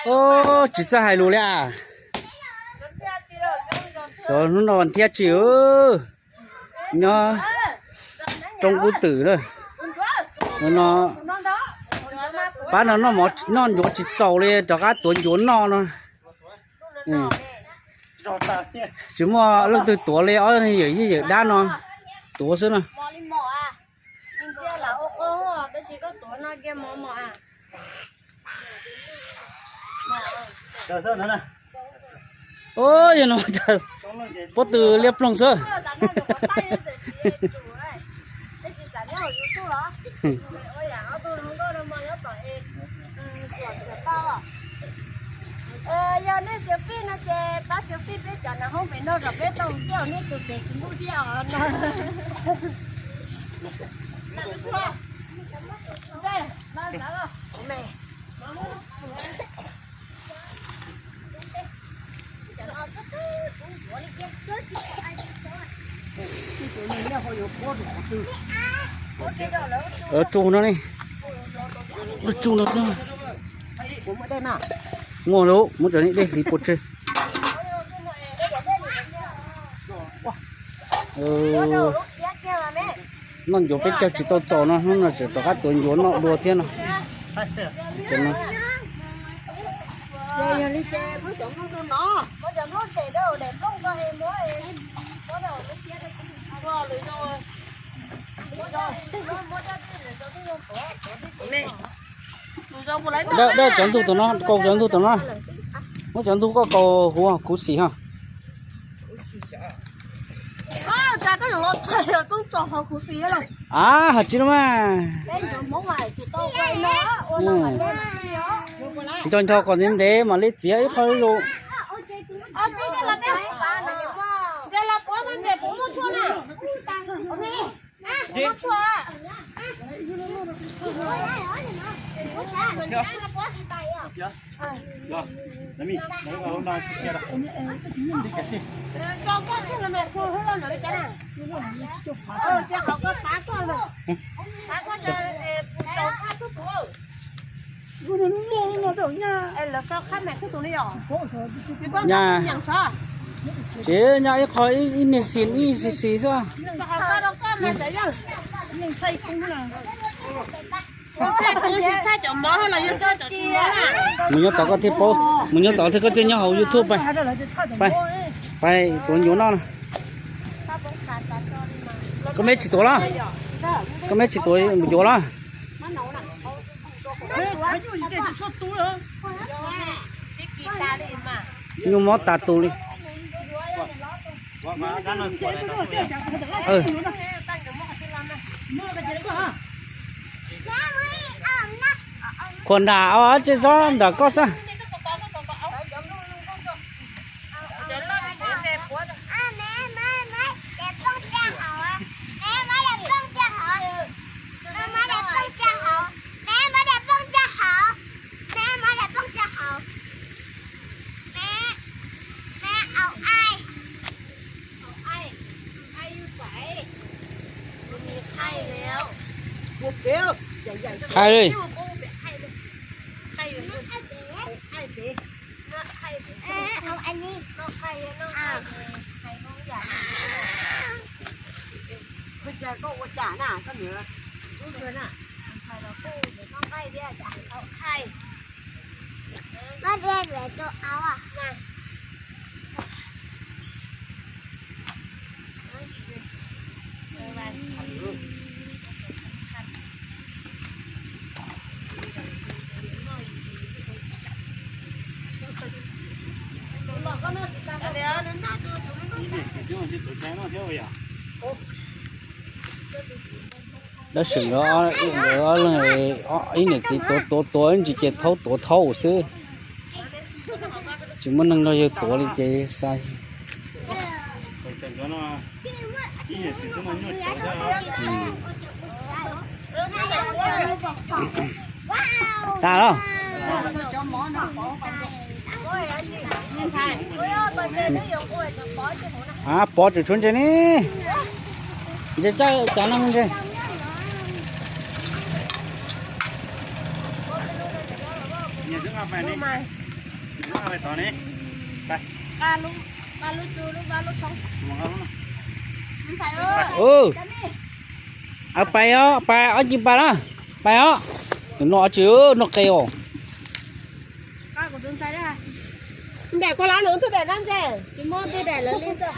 Tsis txawj hais lus li as. Xyov hnub no thiab tsis, nyob roob kub twm na. No, pab no noj ncuav tsis txaus li, rov qab tuav ncuav noj no. Tsis muaj leej twg tuav li, ob yawm yij yawm dab no tuav xwb na. Yog no, pob tw liab ploog xwb. Yog nej xiav fij no ces pab xiav fij peb cov nas hoob pem no kom peb tau mus coj nej tus pem tsis ntuj thiab os no. Tsuj no ne, tsuj no xwb. Muaj lawm, muab cov dej hliv pov tseg. Noj ncuav peb caug tsis tau txaus no, hnub no tseem rov qab tuav ncuav noj dua thiab no. Dawj cov ntug tom no, kaus cov ntug tom no. Muab cov ntug koj kaus huv khuv xim ho. A, hais tsis no mas. Nco nco kom ntev ntev mam li txiav ib qho ib lus. Nyaj, tsev nyaj ib qho ib niag xis ib xis xwb. Mus nyob tod koj thiaj paub, mus nyob tod thiaj koj thiaj nyob hauv YouTube pais, pais, pais tuav ncuav noj na. Koj meb tsis tuav los? Koj meb tsis tuav mus ncuav los? Nyuj mob tas tus li. Khuam nram, tsis txhob nram koj xwb. Khai li. Dab tsi nkawd ob leeg, ib niam txiv tuav tuav tuav ib ntsis ces thaub tuav thaub xwb. Tsis muaj neeg nrog yawg tuav li ces xa. Tas los. A, pov tseem tshuav ntses ne. Ntses coj cov no ntses. Pais os, pais ob ceg pais os, pais os. Noj tsis noj qe os. Nram koj los nws twb daim no ntse.